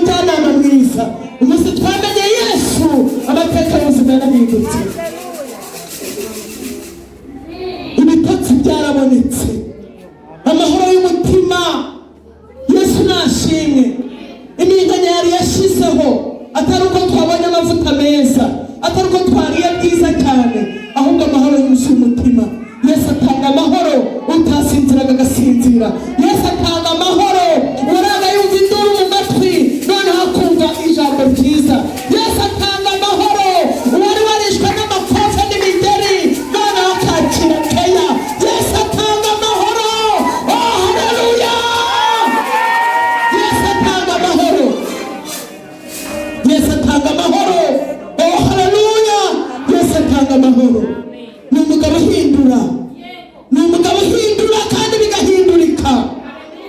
Umujyanama mwiza. Umunsi twamenye Yesu, amateka y'ubuzima yarahindutse, ibitotsi byarabonetse, amahoro y'umutima. Yesu nashimwe. Iminkanya yari yashizeho, atari uko twabonye amavuta meza, atari uko twariye byiza cyane, ahubwo amahoro yuzuye umutima. Yesu atanga amahoro, utasinziraga agasinzira. Yesu atanga amahoro, uraga yumva induru mu matwi, noneho akumva ijambo ryiza. Yesu atanga amahoro, uwari warishwe n'amakofe n'imigeri, noneho akakira keya. Yesu atanga amahoro. Oh, haleluya! Yesu atanga amahoro, Yesu atanga amahoro. Oh, haleluya! Yesu atanga amahoro. Ni umugabo uhindura, ni umugabo uhindura kandi bigahindurika,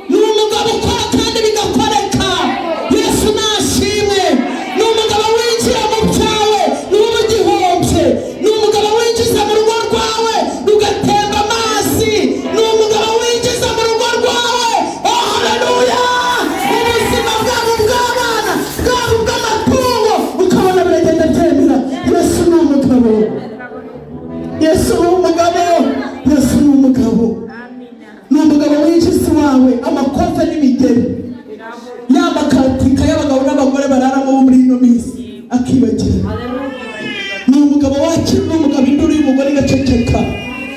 ni umugabo ukora kandi bigakoreka. Yesu nashimwe. Ni umugabo winjira mu byawe niba ugihombye, ni umugabo winjiza mu rugo rwawe rugatemba amazi, ni umugabo winjiza mu rugo rwawe, oh haleluya, ubuzima bwabo, bw'abana bwabo, bw'amatungo, ukabona biragenda byemera. Yesu ni umugabo, Yesu ni umugabo, Yesu ni umugabo. Ni umugabo winjiza iwawe amakofe n'imigeri, ya makatika y'abagabo n'abagore bararamo bo muri ino minsi, akibagira. Ni umugabo wakira n'umugabo, induru y'umugore igaceceka.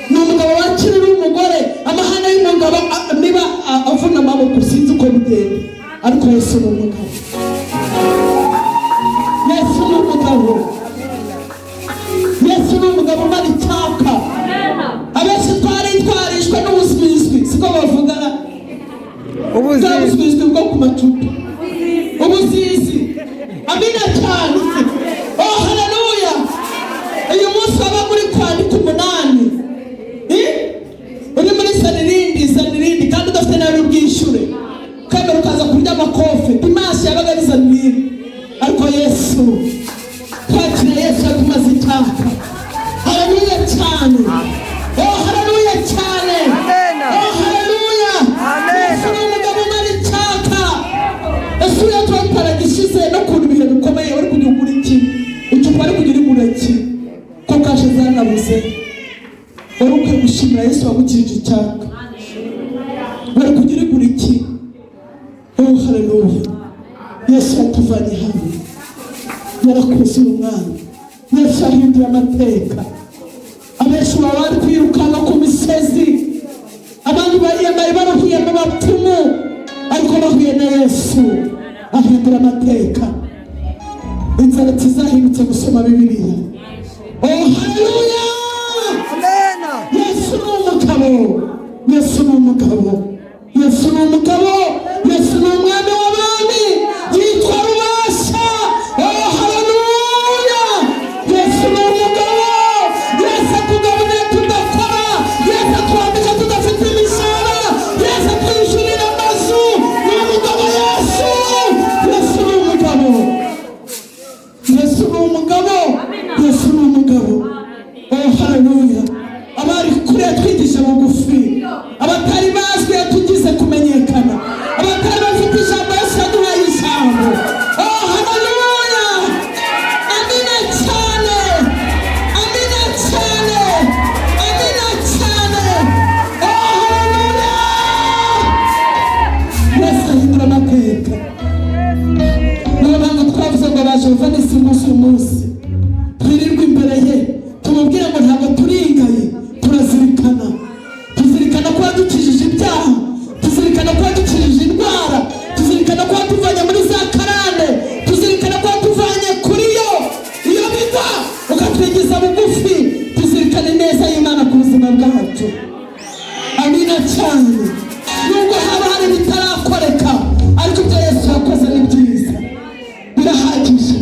Ni umugabo wakira umugore, amahane y'umugabo, niba avuna amaboko, sinzi uko bigenda, ariko Yesu ni umugabo, Yesu ni umugabo, Yesu ni umugabo umara icyaka. Abenshi twari twarishwe n'ubuzwizwi, siko bavugana? Bwa Ubuzizi. Buzwizwi bwo ku macupa, ubuzizi. Amina cyane. Oh haleluya! Uyu munsi waba uri kwandika 8, eh? Uri muri sanirindi sanirindi kandi udafite nawe ubwishyure, ukemera ukaza kurya amakofe. Dimanche yabaga ari sanirindi, ariko Yesu, twakira Yesu yatumaze icyaka. Haleluya cyane. Oh haleluya cyane. Amen. Oh haleluya. Amen. Yesu ni umugabo umara icyaka. Ese uriya tuba tutaragishize no kuntu ibihe bikomeye, wari kugira ugura iki? Icupa wari kugira ugura iki ko kashe zanabuze? Wari ukwiye gushimira Yesu wagukirije icyaka. Wari kugira ugura iki? Oh haleluya! Yesu yatuvanye hamwe, yarakoze uyu mwana. Yesu yahinduye amateka. Abenshi baba bari kwirukanka ku misozi, abandi bariyambaye baruhiye mu bapfumu, ariko bahuye na Yesu ahindura amateka. Inzara zahindutse gusoma Bibiliya. Oh haleluya! Amen. Yesu ni umugabo, Yesu ni umugabo, Yesu ni umugabo, Yesu ni umwami w'abami, yitwa Rubasha. Oh haleluya! Yesu ni umugabo. Yesu atugaburira tudakora, Yesu atwambika tudafite imishahara, Yesu atwishyurira amazu. Ni umugabo Yesu. Yesu ni umugabo, Yesu ni umugabo, Yesu ni umugabo. Oh haleluya! Abari kure yatwigisha bugufi, abatari bazwi yatugize kumenyekana, abatari bafite ijambo, Yesu yaduhaye ijambo. Oh haleluya! Amina cyane, amina cyane, amina cyane. Oh haleluya! Yesu ahindura amateka. Niyo mpamvu twavuze ngo ba Jehova nisi umunsi umunsi twirirwe imbere ye, tumubwire ngo ntabwo turingaye, turazirikana, tuzirikana ko yadukijije ibyaha, tuzirikana ko yadukijije indwara, tuzirikana ko yatuvanye muri za karande, tuzirikana ko yatuvanye kuri yo iyo biva ukatwigiza bugufi, tuzirikana ineza y'Imana ku buzima bwacu. Amina cyane. Nubwo haba hari ibitarakoreka, ariko ibyo Yesu yakoze ni byiza, birahagije.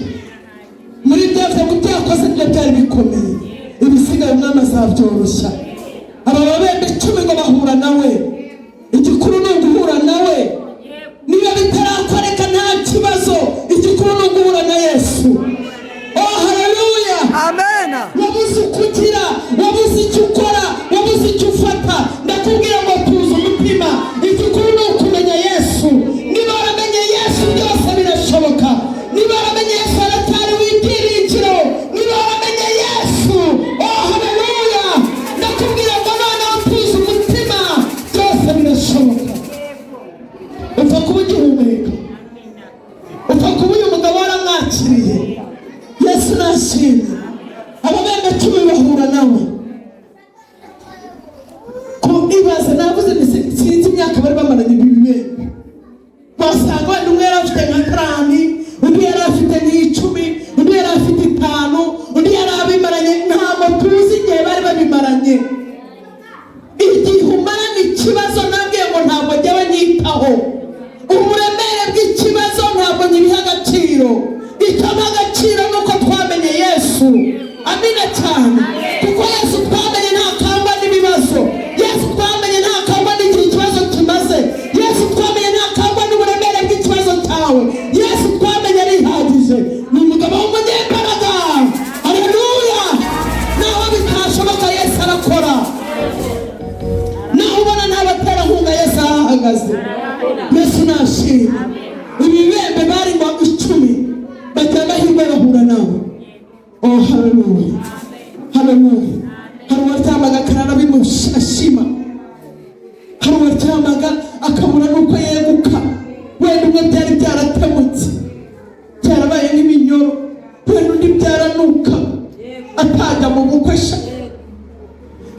Muri byavuze ngo ibyo yakoze nibyo byari bikomeye, ibisigaye umwami azabyoroshya. Aba babembe 10 ngo bahura nawe. Igikuru ni uguhura nawe. Niba bitarakoreka, nta kibazo, igikuru ni uguhura na Yesu. Oh haleluya! Amen. Wabuze uko ugira, wabuze icyo ukora, wabuze icyo uvuga. Sinzi imyaka bari bamaranye ibi bibembe. Wasanga wenda umwe yari afite nka 30, undi yari afite nk'icumi, undi yari afite 5, undi yari abimaranye. Ntabwo tuzi igihe bari babimaranye. Igihe umarana ikibazo, nabwiye ngo ntabwo njyewe nyitaho uburemere bw'ikibazo, ntabwo nyibiha agaciro. Icyo mpa agaciro ni uko twamenye Yesu. Amina cyane. Kuko Yesu twamenye ntakangwa n'ibibazo. Yesu twamenye ntakangwa n'igihe ikibazo kimaze. Yesu twamenye ntakangwa n'uburemere bw'ikibazo cyawe. Yesu twamenye arihagije, ni umugabo w'umunyembaraga. Haleluya! Naho bitashoboka, Yesu arakora. Naho ubona nta baterankunga, Yesu arahagaze. Yesu nashimwe. Ibibembe bari ngo 10 bagira amahirwe bahura nawe. Oh, haleluya, haleluya! Hari uwaryamaga akarara bimushima, hari uwaryamaga akabura n'uko yeguka. Wenda umwe byari byaratemutse, byarabaye nk'iminyoro, wenda undi byaranuka, atajya mu bukwe sha,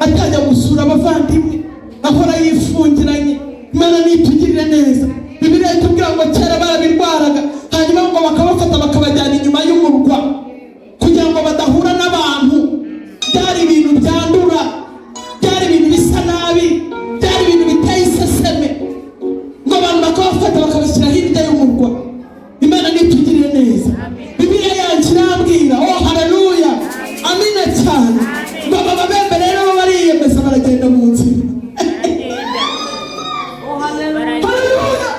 atajya gusura abavandimwe, ahora yifungiranye. Imana nitugirire neza. Bibiliya itubwira ngo kera barabirwaraga, hanyuma ngo bakabafata bakabajyana inyuma y'umurwa kugira ngo badahura n'abantu. Byari ibintu byandura, byari ibintu bisa nabi, byari ibintu biteye iseseme, ngo abantu bakabafata bakabashyira hirya y'umurwa. Imana nitugirire neza. Bibiliya yanjye irambwira, oh haleluya, amina cyane, ngo aba babembe rero bo bariyemeza, baragenda mu nzira. Haleluya!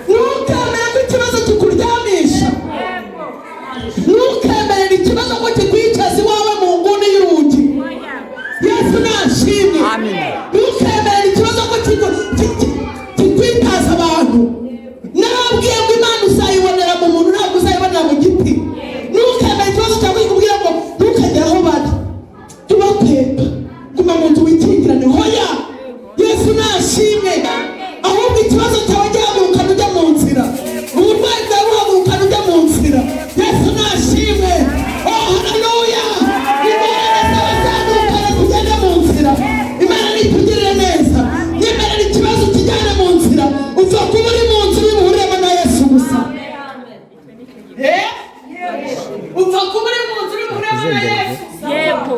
Ntukemere ko ikibazo kikuryamisha. Ntukemerere ikibazo ko kikwicaza iwawe mu nguni y'urugi. Yesu nashimwe. Ntukemerere ikibazo ko kikwitaza abantu. Narabwiye ngo Imana uzayibonera mu muntu, ntabwo uzayibonera mu giti. Ntukemere ikibazo cyawe kikubwira ngo ntukagere aho bari, tubakwepa, guma mu nzu wikingirane. Hoya, Yesu nashimwe. Ahubwo ikibazo cyawe gihagurukana ujya mu nzira, uburwayi bwawe buhagurukana ujya mu nzira. Yesu nashimwe. Oh haleluya! Ingorane zawe zahagurukana tugende mu nzira. Imana nitugirire neza. Nyemerera ikibazo kijyane mu nzira. Upfa kuba uri mu nzira uri buhuriremo na Yesu gusa. Eh? Upfa kuba uri mu nzira uri buhuriremo na Yesu. Yego.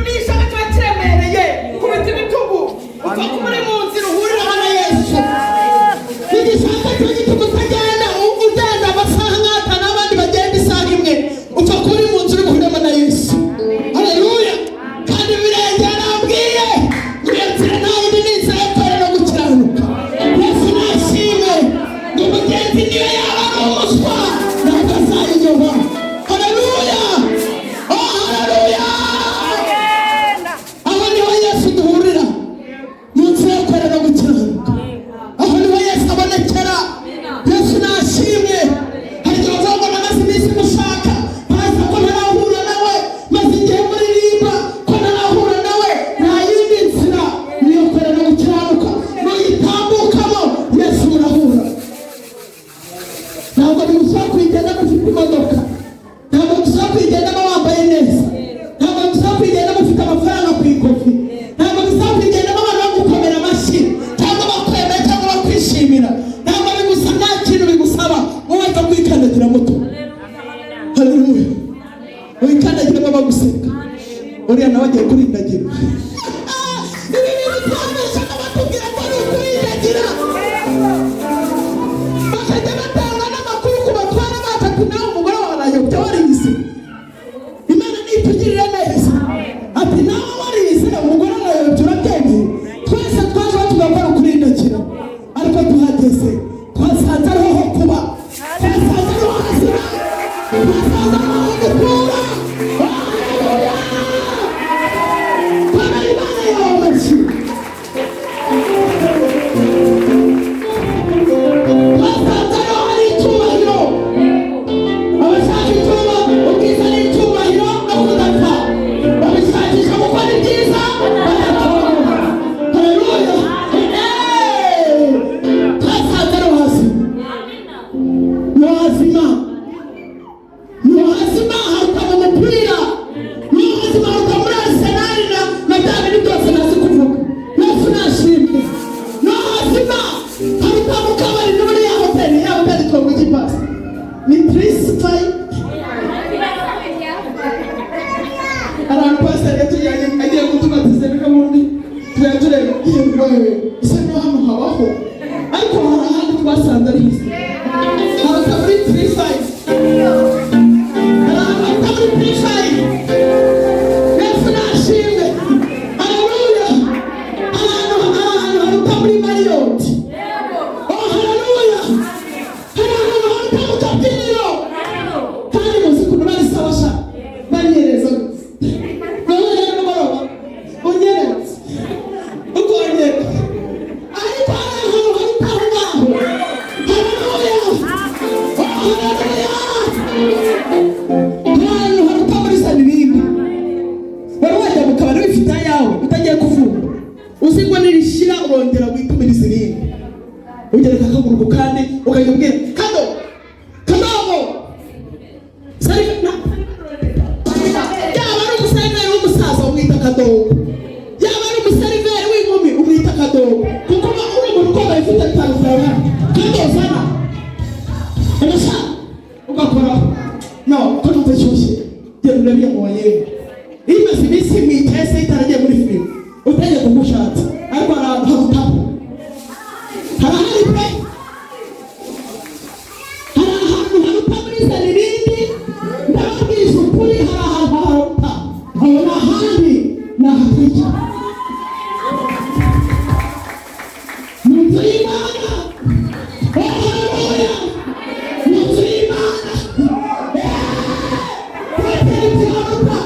N'ishaka kiba kiremereye, kubita ibitugu. Upfa kuba uri mu nzira uhuriramo na Yesu. Igishaka kiba gituma utagenda, ugenda amasaha nk'atanu, abandi bagenda isaha imwe. Upfa kuba uri mu nzira uri buhuriremo na Yesu. Haleluya! Kandi ibirenge yarambwiye ngo iyo nzira nta yindi, ni inzira yo kwera no gukiranuka. Yesu nashimwe. Ngo umugenzi niyo yaba ari umuswa, ntabwo azayiyoba. Haleluya! Oh haleluya! Aho niho Yesu duhurira, mu nzira yo kwera no gukiranuka. Aho niho Yesu abonekera. Yesu nashimwe. Hari igihe bavuga ngo namaze iminsi mushaka, baza ko ntarahura nawe, maze igihe muririmba ko ntarahura nawe. Nta yindi nzira, niyo kwera no gukiranuka. Nuyitambukamo, Yesu murahura. Ntabwo bigusaba kuyigendamo ufite imodoka, ntabwo bigusaba kuyigendamo wambaye neza, ntabwo bigusaba kuyigendamo ufite amafaranga ku ikofi, ntabwo bisaba kuyigendamo abantu bagukomera amashyi cyangwa bakwemera cyangwa bakwishimira. Ntabwo bigusaba, nta kintu bigusaba. Wowe apfa kwikandagira muto. Haleluya! Wikandagiramo baguseka, uriya nawe agiye kurindagira. Ibi bintu twabeshaga batubwira ngo ni ukurindagira, bakajya batanga n'amakuru ku batwara bacu, ati nawe umugore wawe arayobya, warize. Imana nitugirire neza. Ati nawe warize, umugore arayobya, urabyemeye? Twese twaje batuvuga ko ari ukurindagira, ariko tuhageze twasanze ariho ho kuba, twasanze ariho hazira, twasanze ariho ho gukura. Haleluya! Twemera Imana. We, ese no hano habaho? Ariko hari ahandi twasanze ari heza haruta muri 35. Hari ahantu haruta muri 35. Yesu nashimwe, haleluya. Hari ahantu haruta muri Marriott. Oh, haleluya. Hari ahantu haruta mu kabyiniro. Kandi muzi ukuntu bari sawa sha, banyereza gusa none rero nimugoroba unyereza ukongera. Ariko hari ahantu haruta aho ngaho. Haleluya. Oh, haleluya. Hari ahantu haruta muri Sanirinde. Wari wajya mu kabari wifite ayawe, utagiye kuvumba, uzi ngo nirishira urongera witumiriza irindi, ugereka akaguru ku kandi, ukajya ubwira kado kadogo yaba ari umuseriveri w'umusaza umwita kadogo, yaba ari umuseriveri w'inkumi umwita kadogo, kuko uba uri umuntu ukomeye ufite bitanu byawe hano, kado zana umusha ugakoraho. No ko tudashyushye, genda urebe iyo muwayeri imaze iminsi mu ikese itaragiye muri firigo, utegeka uko ushatse. Ariko hari ahantu harutaho, harahari pe. Hari ahantu haruta muri Sanirindi. Ndababwiza ukuri, hari ahantu haruta aho. Ni ahandi, ni ahatwicara mu nzu y'Imana. Oh, haleluya! Mu nzu y'Imana hateretse haruta.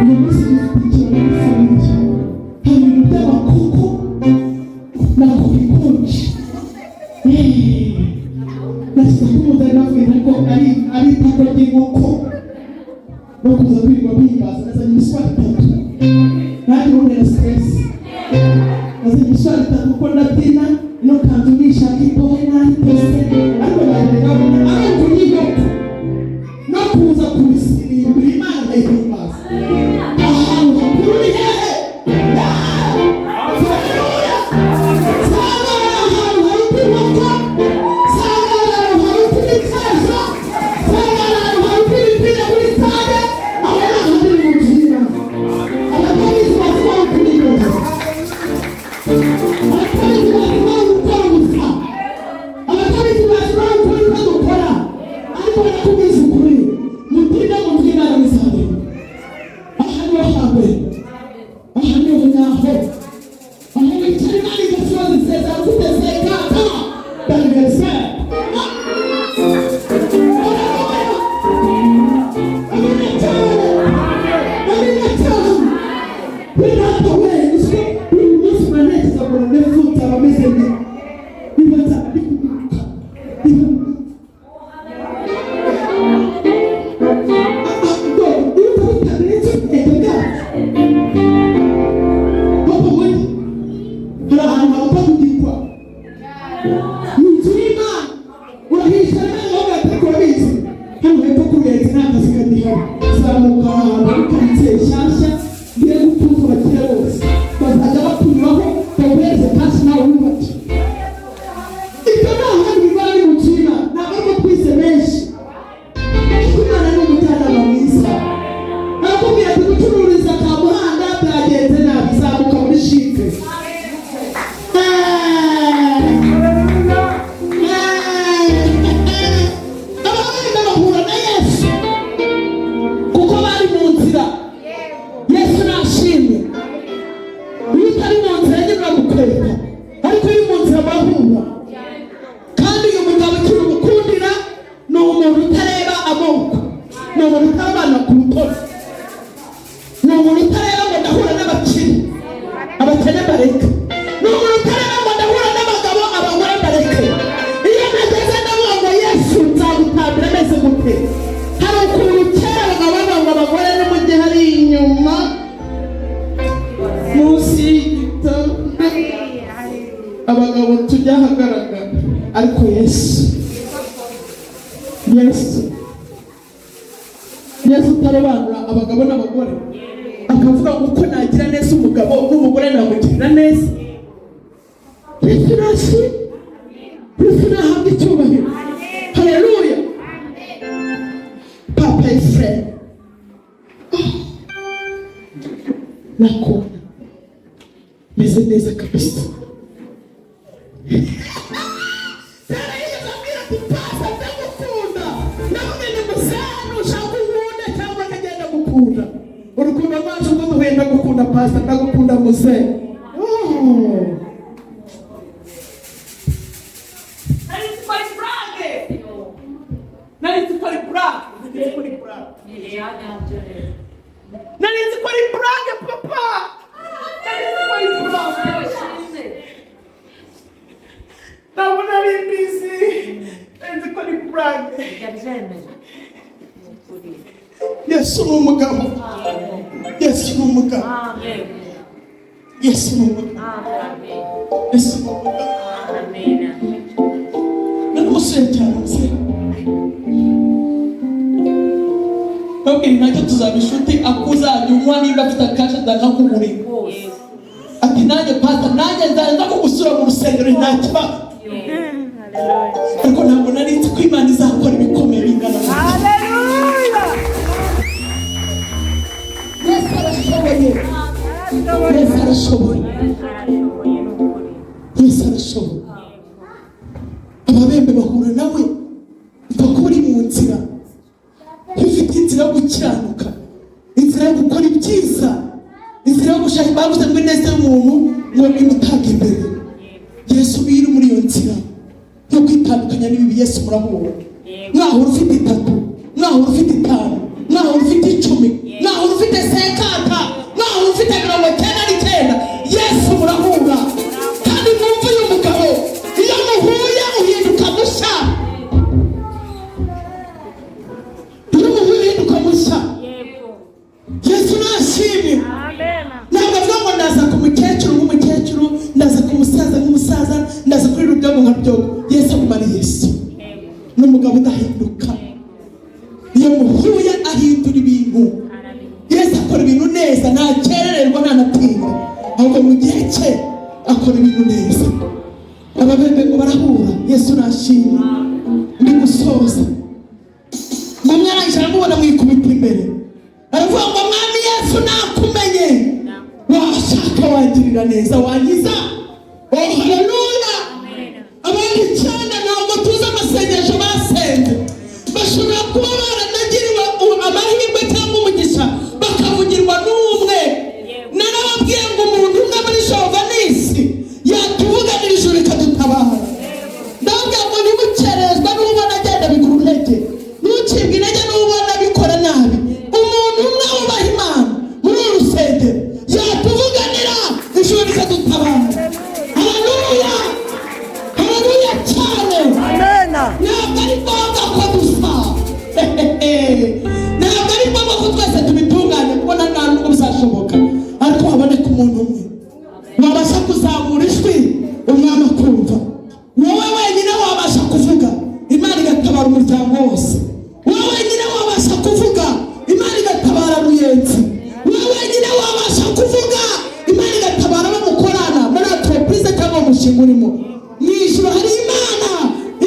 Uyu munsi dufite ikirori rusange, hari ibintu by'amakoko na kopi ikonje. Nashyize ku munzani, navuye ariko ari itako ry'inkoko no kuza kwirirwa bihimbaza. Nazanye imiswari itatu, nanjye untera stress. Nazanye imiswari itatu kuko ndabyina ino kanzu nishaka itohe nahitose, ariko nagenda ari ukurya inkoko no kuza kubisirimbira Imana nkayihimbaza. Ahantu hakuru ni hehe? Haleluya! Sanga ahantu haruta inkoko, sanga ahantu haruta imiteja, sanga ahantu haruta imipira muri stade. Aho ni ahandi, ni mu nzu y'Imana. Abatabizi bazi ko ari ukuri inyuma, abatabizi bazi ko ari ugukora ubusa, abatabizi bazi ko ari ukuri ko dukora. Ariko barakubwiza ukuri, mutinde mu nzu y'Imana bizabera. Aha niho hambere, aha niho nyaho, aho wicara Imana igasohoza isezerano ufite 50 d'anniversaire. Haleluya! Amina cyane, amina cyane. Birata we, uziko uyu munsi muranekereza ngo noneho nzaba meze neza, niba nzaba ndi kuguruka, niba iyo utabitabiriye ubwenge bwacu. Papa we, hari ahantu hagomba kugikwa mu nzu y'Imana. Urahisha nawe ariko urabizi, hano hepfo ku Ruyenzi nta kazi kagihari. Zamuka ahantu hari karitsiye nshyashya ngiye gutuza abakire bose, bazajya batunyuraho baguhereze cash nawe wubake. Ibyo nta handi biba, ni mu nzu y'Imana. Ntabwo ariko twize menshi, ariko Imana ni umujyanama mwiza. Arakubwira ati: "Gucururiza ka muhanda byagenze nabi, zamuka muri CHIC." Abahanda bahura na Yesu kuko bari mu nzira. Yesu nashimwe. Iyo utari mu nzira nyine uramukwereka, ariko iyo uri mu nzira murahura. Kandi uyu mugabo ikintu umukundira ni umuntu utareba amoko, ni umuntu utarabana ku butoni, ni umuntu utareba ngo ndahura n'abakire, abakene bareke, ni umuntu utareba ngo ndahura n'abagabo, abagore bareke. Iyo nageze ndavuga ngo: "Yesu, nzagutambira ameze gute?" Hari ukuntu kera abagabo bavuga ngo abagore nimujye hari inyuma munsi y'igitanda, abagabo tujya ahagaragara. Ariko Yesu, Yesu, Yesu utarobanura abagabo n'abagore, akavuga ngo uko nagira neza umugabo n'umugore namugirira neza. Yesu nashimwe, Yesu nahabwa icyubahiro. Haleluya. Papa Efuremu, nakunda. Neza kabisa. Sara yigeze ambwira ati: "Pasa, ndagukunda." Nawe ni muzehe, nushaka unkunde cyangwa akagenda gukunda urukundo rwacu rwo duhuye. Ndagukunda pasa, ndagukunda muzehe. Oh. Nari nzi ko ari blague, nari nzi ko ari blague, nari nzi ko ari blague, nari nzi ko ari blague papa, nari nzi ko ari blague. Ntabwo nari mbizi, nari nzi ko ari blague. Yesu ni umugabo, Yesu ni umugabo, Yesu ni umugabo, Yesu ni umugabo. Naramusuye cyane muzehe, babwira nacyo tuzaba inshuti, akuzajya unywa nimba afite akasha ndakakugurira. Ati: "Nanjye pasta, nanjye nzaza kugusura mu rusengero, nta kibazo." Ariko ntabwo nari nzi ko Imana izakora ibikomeye bingana gutya. Yesu arashoboye, Yesu arashoboye, Yesu arashoboye. Ababembe bahura nawe. Upfa kuba uri mu nzira, iyo ufite inzira yo gukiranuka, inzira yo gukora ibyiza, inzira yo gushaka. Bavuze ngo ineza y'umuntu ngo imutanga imbere. Yesu, iyo uri muri iyo nzira yo kwitandukanya n'ibibi, Yesu murahura. Mwahura ufite itatu, mwahura ufite 5, mwahura ufite 10, mwahura ufite 50, mwahura ufite 99, Yesu murahura. Kandi mwumve uyu mugabo, iyo muhuye uhinduka mushya, iyo muhuye uhinduka mushya. Yesu nashimwe. Ntabwo avuga ngo ndaza ku mukecuru nk'umukecuru, ndaza ku musaza nk'umusaza, ndaza kuri rubyogo nka rubyogo. Yesu aguma ari Yesu, ni umugabo udahinduka. Iyo muhuye ahindura ibintu. Yesu akora ibintu neza, ntakerererwa, ntanatinda, ahubwo mu gihe cye akora ibintu neza. Ababembe ngo barahura. Yesu nashimwe. Ndi gusoza. Ngo umwe arangije aramubona, mwikubita imbere, aravuga ngo: "Mwami Yesu, nakumenye, washaka wangirira neza, wankiza." Oh haleluya! Abandi icyenda ntabwo tuzi amasengesho basenze. Bashobora kuba baranagiriwe amahirwe cyangwa umugisha bakavugirwa n'umwe. Narababwiye ngo umuntu umwe muri Jovanisi yatuvuganira, ijuru rikadutabara. Ndababwira ngo ntimukerezwe n'ubona agenda bigura intege, ntucibwe intege n'ubona bikora nabi. Umuntu umwe wubaha Imana muri uru rusengero yatuvuganira, ijuru rikadutabara. Haleluya, haleluya cyane. Ntabwo ari ngombwa ko dusa, ntabwo ari ngombwa ko twese tubitunganye, kuko nta nubwo bizashoboka. Ariko haboneka umuntu umwe wabasha kuzamura ijwi, umwami akumva. Wowe wenyine wabasha kuvuga, Imana igatabara umuryango wose. Wowe wenyine wabasha kuvuga, Imana igatabara Ruyenzi. Wowe wenyine wabasha kuvuga, Imana igatabara abo mukorana muri entreprise cyangwa mu mushinga urimo. Mu ijuru hari Imana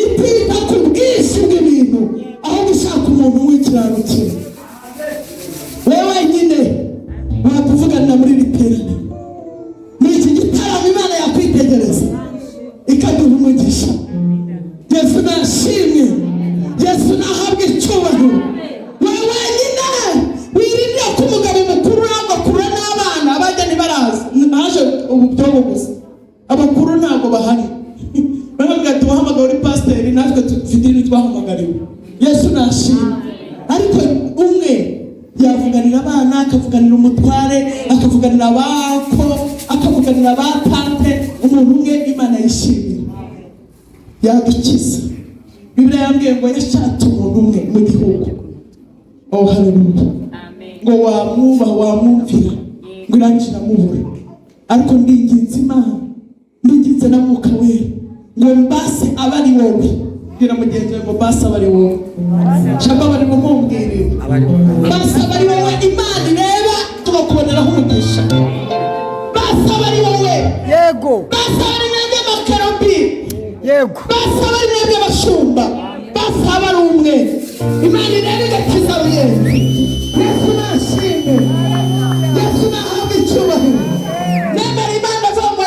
itita ku bwinshi bw'ibintu, ahubwo ishaka umuntu w'ikiranukira. Wowe wenyine watuvuganira muri iri teraniro, muri iki gitaramo, Imana yakwitegereza ikaduha umugisha. Yesu nashimwe, Yesu nahabwa icyubahiro. Wowe wenyine wirindira ko umugabo mukuru ntabwo akura n'abana abajya ntibaraza, haje ubu byobo gusa, abakuru ntabwo bahari. Baravuga ati: "Wahamagawe uri pasiteri, natwe dufite ibintu twahamagariwe." Yesu nashimwe. Ariko umwe yavuganira abana, akavuganira umutware, akavuganira abako, akavuganira ba tante. Umuntu umwe Imana yishimira yadukiza. Bibiliya yambwiye ngo yashatse umuntu umwe mu gihugu, oh haleluya, ngo wamwubaha, wamwumvira, ngo irangije iramubura. Ariko ndinginze Imana, ndinginze na Mwuka Wera ngo mbase abe ari wowe. Bwira mugenzi wawe ngo basi abe ari wowe. Shaka bari bumumbwirire, basi abe ari wowe Imana ireba tukakuboneraho umugisha. Basi abe ari wowe. Basi abe ari mwebwe makerobi. Basi abe ari mwebwe bashumba. Basi abe ari umwe Imana ireba igakiza Ruyenzi. Yesu nashimwe, Yesu nahabwe icyubahiro. Nemera Imana avuga ngo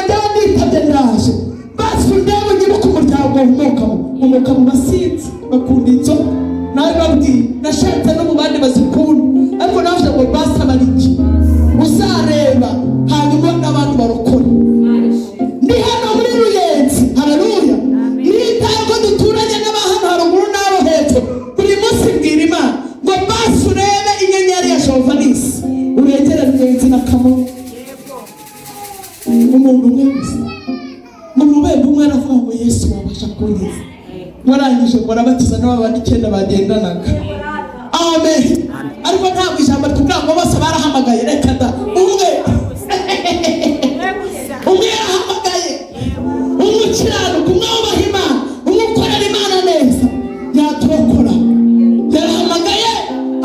Ingirakamaro. Umuntu umwe gusa mu rubembe umwe aravuga ngo: "Yesu, wabasha kunkiza." Warangije ngo arabatiza n'abandi icyenda bagendanaga. Amen. Ariko ntabwo ijambo ritubwira ngo bose barahamagaye. Reka da, umwe umwe yarahamagaye, umwe ukiranuka, umwe wubaha Imana, umwe ukorera Imana neza yaturokora. Yarahamagaye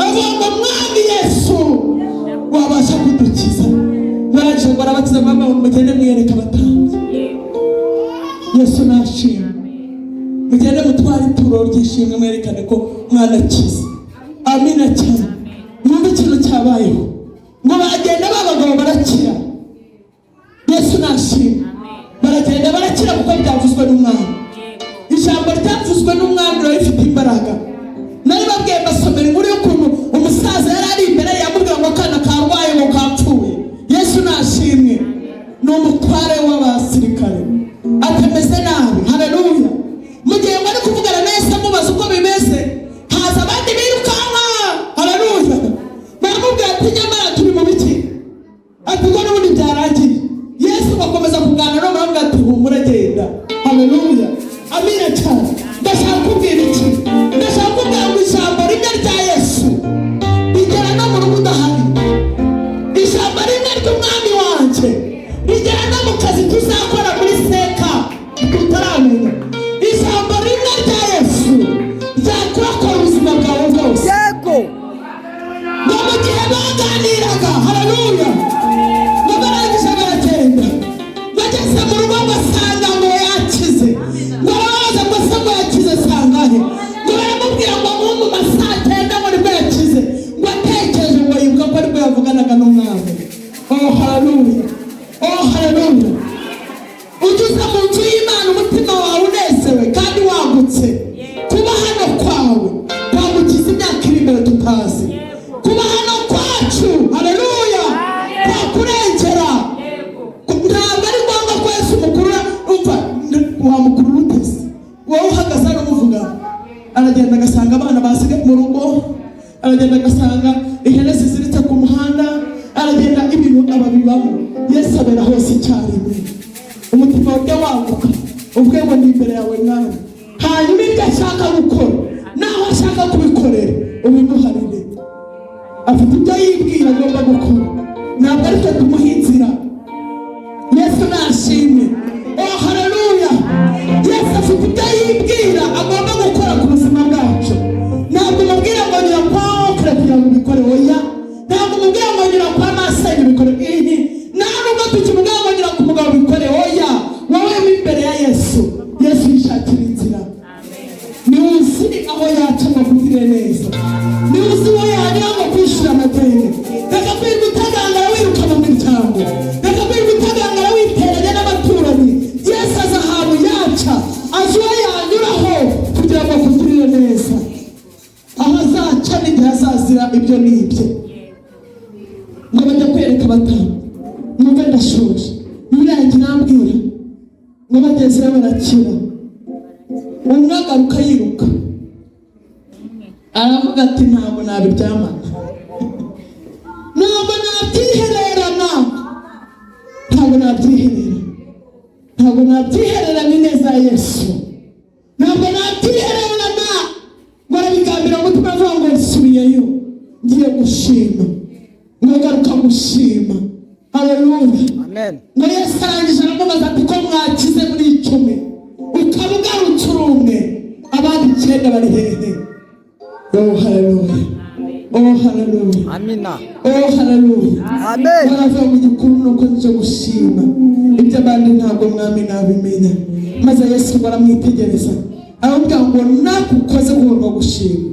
avuga ngo: "Mwami Yesu, wabasha kudukiza." Barangije ngo arabatiza. Mama, mugende mwiyereka abatambyi. Yesu nashimwe. Mugende mutware ituro ry'ishimwe, mwerekane ko mwanakize. Amina cyane. Mwumve ikintu cyabayeho. Ngo baragenda, ba bagabo barakira. Yesu nashimwe. Baragenda barakira kuko byavuzwe n'Umwami. Ijambo ryavuzwe n'Umwami riba rifite imbaraga. Nari babwiye, mbasomera inkuru y'ukuntu umusaza yari ari imbere ye, yamubwira ngo akana karwaye, ngo kapfuye. Yesu nashimwe. Ni umutware w'abasirikare, atameze nabi. Haleluya. Mu gihe ngo ari kuvugana na Yesu amubaza uko bimeze, haza abandi birukanka. Haleluya. Baramubwira ati: "Nyamara turi mu biki?" Ati: "Ubwo n'ubundi byarangiye." Yesu bakomeza kuganira, baramubwira ati: "Humura, genda." Haleluya, amina cyane. Ndashaka kubwira iki? Ndashaka kubwira ngo ijambo rimwe rya Yesu rigera no mu rugo udahari. Ijambo rimwe ry'Umwami wanjye rigera no mu kazi tuzakora muri seka tutaramenya. Ijambo rimwe rya Yesu ryakurokora ubuzima bwawe bwose. Ngo mu gihe baganiraga, haleluya, ngo barangije baragenda. Bageze mu rugo basanga ngo yakize. Ngo arababaza ngo: "Se ngo yakize sangahe?" Ngo baramubwira ngo nko mu ma saa 9 ngo nibwo yakize. Ngo atekereje, ngo yibuka ko aribwo yavuganaga n'Umwami. Oh haleluya, oh haleluya. Ujye uza mu nzu y'Imana umutima wawe unezerewe kandi wagutse. Kuba hano kwawe kwagukiza imyaka iri imbere tutazi. Kuba hano kwacu, haleluya, kwakurengera. Ntabwo ari ngombwa ko Yesu umukurura. Umva, wamukurura uteze wowe uhagaze hano umuvuga? Aragenda agasanga abana basigaye mu rugo, aragenda agasanga ihene ziziritse ku muhanda, aragenda ibintu ababibamo. Yesu abera hose icyarimwe. Umutima wawe ujya waguka, uvuge ngo: "Ndi imbere yawe, Mwami." Hanyuma ibyo ashaka gukora naho ashaka kubikorera, ubimuharire. Afite ibyo yibwira agomba gukora, ntabwo ari twe tumuha inzira. Yesu nashimwe. Oh haleluya. Yesu afite ibyo yibwira agomba gukora ku buzima bwacu. Ntabwo umubwira ngo nyura kwa okere kugira ngo ubikore. Oya. Ntabwo umubwira ngo nyura kwa masenge ubikore. Ihi, nta nubwo tukimubwira ngo nyura ku mugabo ubikore. Oya, wowe mo imbere ya Yesu, Yesu yishakira inzira. Niwe uzi aho yaca ngo akugirire neza, niwe uzi uwo yanyura ngo kwishyura amadeni. Reka kwirirwa utagangara wiruka mu miryango, reka kwirirwa utagangara witeranya n'abaturanyi. Yesu azi ahantu yaca, azi uwo yanyuraho kugira ngo akugirire neza. Aho azaca n'igihe azazira, ibyo ni ibye. Ngo bajya kwereka batanu. Mwumve, ndashoje. Bibiliya yanjye irambwira ngo bagezeyo barakira. Umwe agaruka yiruka, aravuga ati: "Ntabwo nabiryamana, ntabwo nabyihererana, ntabwo nabyiherera, ntabwo nabyihererana ineza ya Yesu, ntabwo nabyihererana." Ngo arabigambira umutima, avuga ngo: "Nsubiyeyo, ngiye gushima." Ngo agaruka gushima. Haleluya. Amen. Ngo Yesu arangije aramubaza ati: "Ko mwakize muri 10, ukaba ugarutse uri umwe, abandi icyenda bari hehe?" Oh haleluya, oh haleluya. Amina. Oh haleluya. Amen. Baravuga ngo: "Igikuru ni uko nje gushima, iby'abandi ntabwo, Mwami, nabimenya." Maze Yesu ngo aramwitegereza, aramubwira ngo: "Nakukoze guhorwa gushima,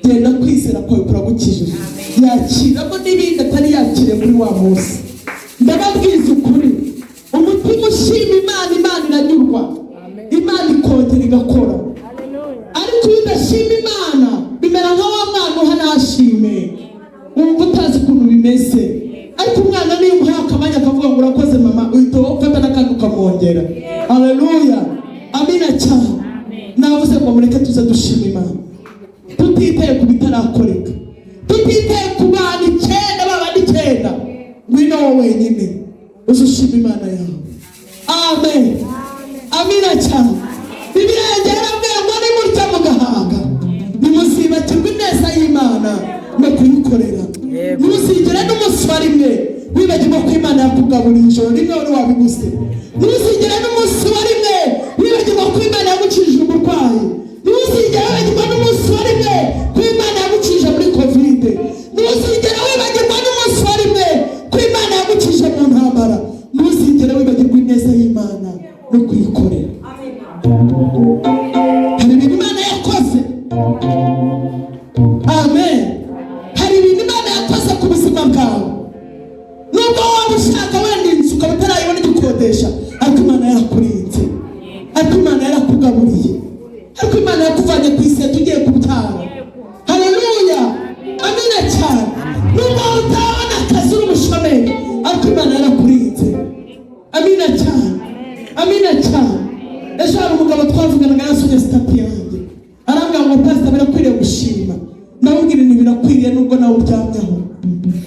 genda, kwizera kwawe kuragukijije." Yakiramo n'ibindi atari yakiriye muri wa munsi. Ndababwiza ukuri, umutima ushima Imana, Imana iranyurwa, Imana ikongera igakora. Ariko iyo udashima Imana, bimera nka wa mwana uha ntashime, wumva utazi ukuntu bimeze. Ariko umwana niyo umuhaye akamanya akavuga ngo: "Urakoze mama," uhita ufata n'akandi ukamwongera. Haleluya, amina cyane. Navuze ngo mureke tuze dushima Imana tutitaye ku bitarakoreka, tutitaye ku bantu icyenda, babandi icyenda. Ngwino. Ngwino wowe wenyine, uze ushima Imana yawe. Amen, amina cyane. Bibiliya yanjye yarambwiye ngo nimurya mugahaga, ntimuzibagirwe ineza y'Imana no kuyikorera. Ntuzigere n'umunsi wa rimwe wibagirwa ko Imana yakugaburiye ijoro rimwe wari wabibuze. Ntuzigere n'umunsi wa rimwe wibagirwa ko Imana yagukijije umurwayi. Ntuzigere wibagirwa n'umunsi wa rimwe ko Imana yagukijije muri COVID. Ntuzigere wibagirwa n'umunsi wa rimwe ko Imana yagukijije mu ntambara. Ntuzigere wibagirwa ineza y'Imana no kuyikorera. Hari ibintu Imana yakoze. Amen. Hari ibintu Imana yakoze ku buzima bwawe, nubwo waba ushaka wenda inzu ukaba utarayibona, igikodesha, ariko Imana yarakurinze, ariko Imana yarakugaburiye, ariko Imana yakuvanye ku iseta ugiye kubyara. Haleluya, amina cyane. Nubwo waba utabona akazi, uri umushomeri, ariko Imana yarakurinze. Amina cyane, amina cyane. Ejo hari umugabo twavuganaga, yasomye status yanjye, arambwira ngo: "Pasita, birakwiriye gushima." Ndamubwira nti: "Birakwiriye nubwo nawe uryamyeho,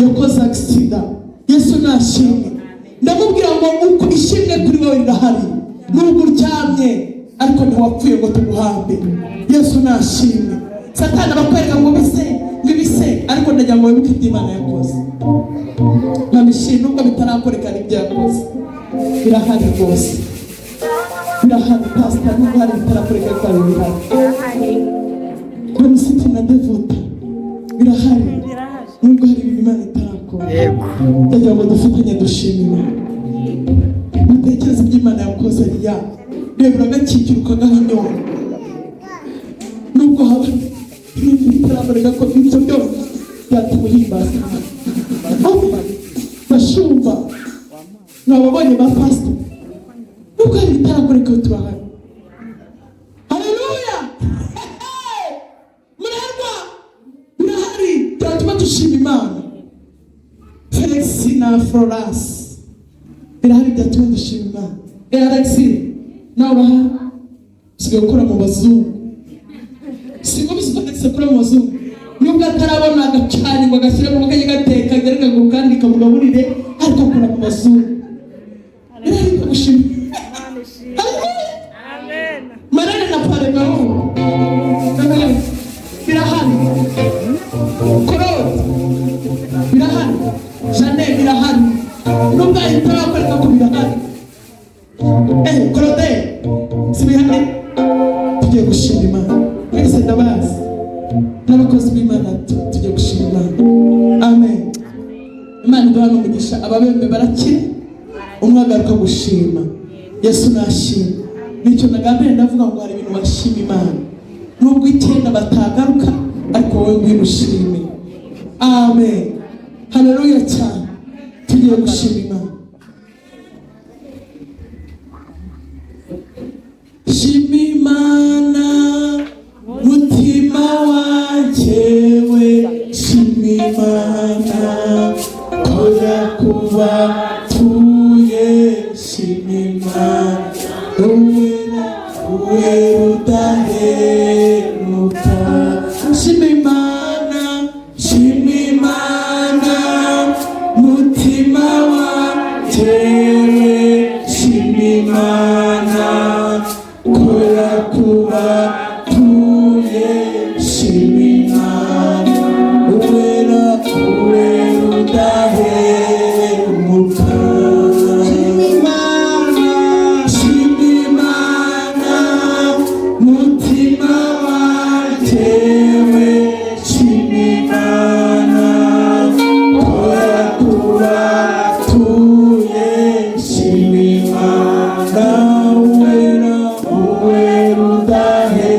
yakoze accident." Yesu nashimwe. Ndamubwira ngo uko ishimwe kuri wowe rirahari, nubwo uryamye ariko ntiwapfuye ngo tuguhambe. Yesu nashimwe. Satani abakwereka ngo bise, ngo ibise, ariko ndagira ngo wibuke ibyo Imana yakoze. Nkabishima nubwo bitarakoreka, n'ibyo yakoze birahari rwose, birahari, pasita. Nubwo hari bitarakoreka, ariko hari ibihari. Jenoside na devota birahari, nubwo hari ibintu Imana itarakora. Ndagira ngo dufatanye dushima Imana. Mutekereze ibyo Imana yakoze. Riya reba, uragakikira ukagaha inyota, nubwo haba ibintu bitaraboneka, ko ibyo byose byatuma uhimbaza Imana. Bashumba, mwababonye ba pasita, nubwo hari ibitarakoreka, turahari. Haleluya! Murarwa, birahari byatuma dushima Imana. Felix na Florence, birahari byatuma dushima Imana. Alex, nawe urahari, usigaye ukora mu bazungu. Siko bizi ko Alex akora mu bazungu, nubwo atarabona agacani ngo agashyiramo kajya gateka gereka ngo kandi kamugaburire, ariko akora mu bazungu. Birahari byo gushima. Amen. Marene na paremao birahari, Claude birahari, Jeanne birahari, nubwo ahita bakwereka ko birahari. Claude, si bihari? Tugiye gushima Imana mwese, ndabazi n'abakozi b'Imana, tugiye gushima Imana. Amen. Imana iduha n'umugisha. Ababembe barakira, umwe agaruka gushima. Yesu nashima. Nicyo nagambiriye. Ndavuga ngo hari ibintu bashima Imana, nubwo icyenda batagaruka, ariko wowe ngwino ushime. Amen, haleluya cyane. Tugiye gushima Imana. Shima Imana, mutima wanjye we, shima Imana ko yakubatuye. Shima Imana, uwera, uwera udahemuka. Shima Imana, shima Imana, mutima wanjye we, shima Imana ko yakubatuye. Shima Imana, uwera, uwera udahemuka. Shima Imana, shima Imana, mutima wanjye we, shima Imana ko yakubatuye. Shima Imana, uwera, uwera udahemuka.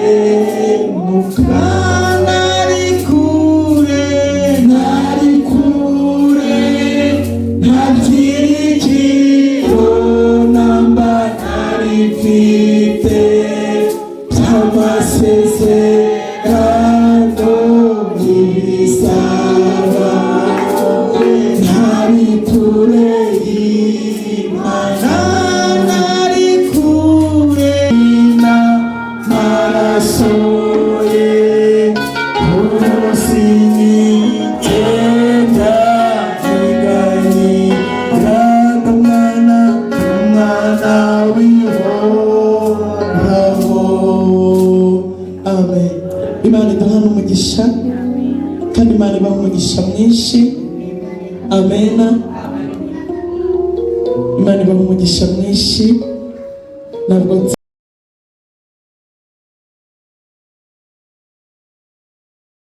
Imana umugisha, kandi Imana ibaha umugisha mwinshi. Amena. Imana ibaha umugisha mwinshi. Ntabwo nzi.